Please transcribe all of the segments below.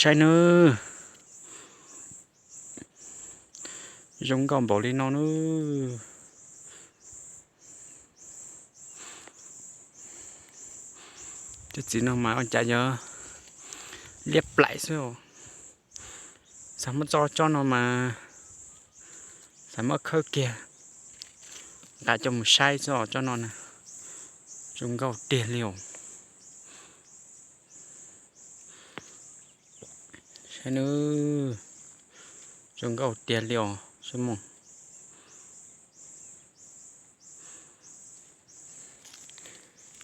Saib nawb, zoo nkauj npaum li no nawb. Tej txiv no mas ua cas yog liab plaim xwb. Xav muab tso tsob no mas, xav muab khawb kiag nqa coj mus saib xwb os. Tsob no na, zoo nkauj tiag li os. Saib nawb, zoo nkauj tiag li os.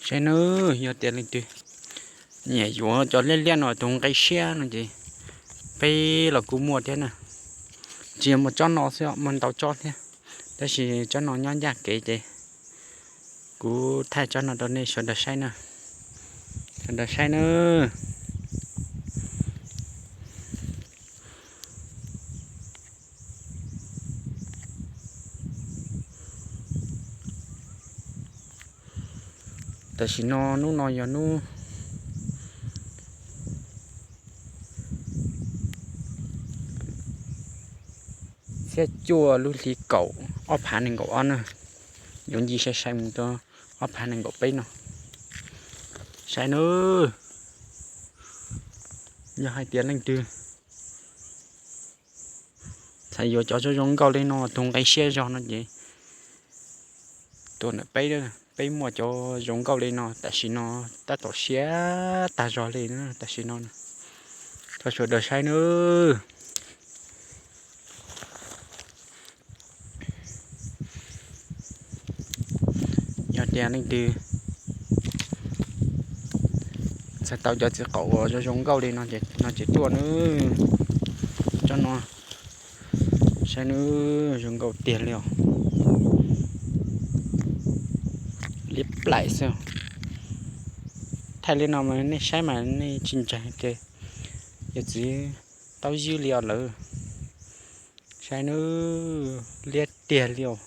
Saib nawb, yog tias leej twg nyiam yuav cov liab liab no tus nqi siab no ces peb los kuj muaj thiab na. Tsis yog muaj tsob no xwb, muaj ntau tsob thiab, tab sis tsob no nyob ncaj kev ces kuv thaij tsob no rau nej sawv daws saib na. Sawv daws saib nawb. Tam sim no hnub no yog hnub xiab cuaj lub hli kaum ob phav nees nkaum ob na, yuav nce sai sai mus rau ob phav nees nkaum peb no. Saib nawb, yog hais tias leej twg txhais yuav cov zoo zoo nkauj li no tus nqi siab zog no ces tuaj ntawm peb, peb muaj cov zoo nkauj li no tam sim no tab tom siab tag zog li na tam sim no. Thov sawv daws saib nawb. Yog tias leej twg txhais tau cov txiv qaub uas zoo zoo nkauj li no ces tuaj nawb. Tsob no saib nawb, zoo nkauj tiag li os. Liab plaim xwb. Thaij li no mas nej saib mas nej tsis ntseeg ces yog txiv taub ywb li os lawm. Saib nawb, liab tiag li os.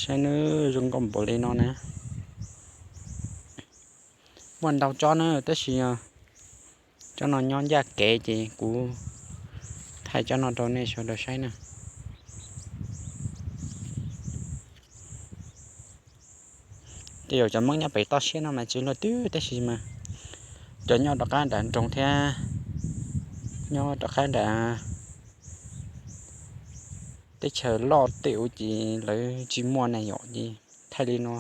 Saib nawb, zoo nkauj npaum li no na. Muaj ntau tsob na, tab sis tsob no nyob ncaj kev ces kuv thaij tsob no rau nej sawv daws saib na. Tej zaum cov Hmoob nyob pem toj siab no mas tsis luaj twg tab sis mas cov nyob rov qab nram nroog thiab nyob rov qab nram teb chaws loj tej ub ces lawv tsis muaj na yom, ces thaij li no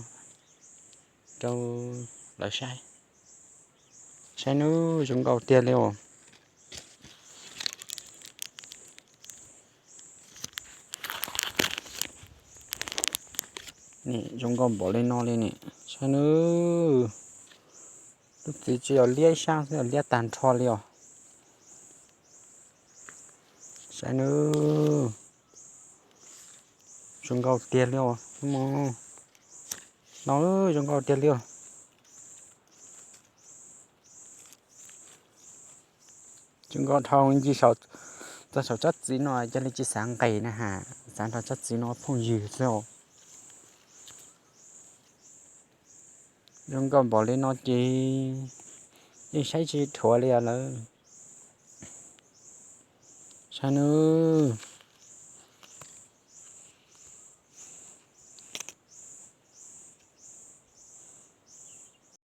rau lawv saib. Saib nawb, zoo nkauj tiag li os. Zoo nkauj npaum li no li ne. Saib nawb, lub txiv tsis yog liab ib sab xwb, liab tag nrho li os. Saib nawb, zoo nkauj tiag li os. No zoo nkauj tiag li os. Zoo nkauj dhau ncig txog saum tsob txiv no, cia li tsis xav nqes na ha, xav nrog tsob txiv no phooj ywg xwb os. Zoo nkauj npaum li no ces yeej saib tsis dhuav li os lawm. Saib nawb,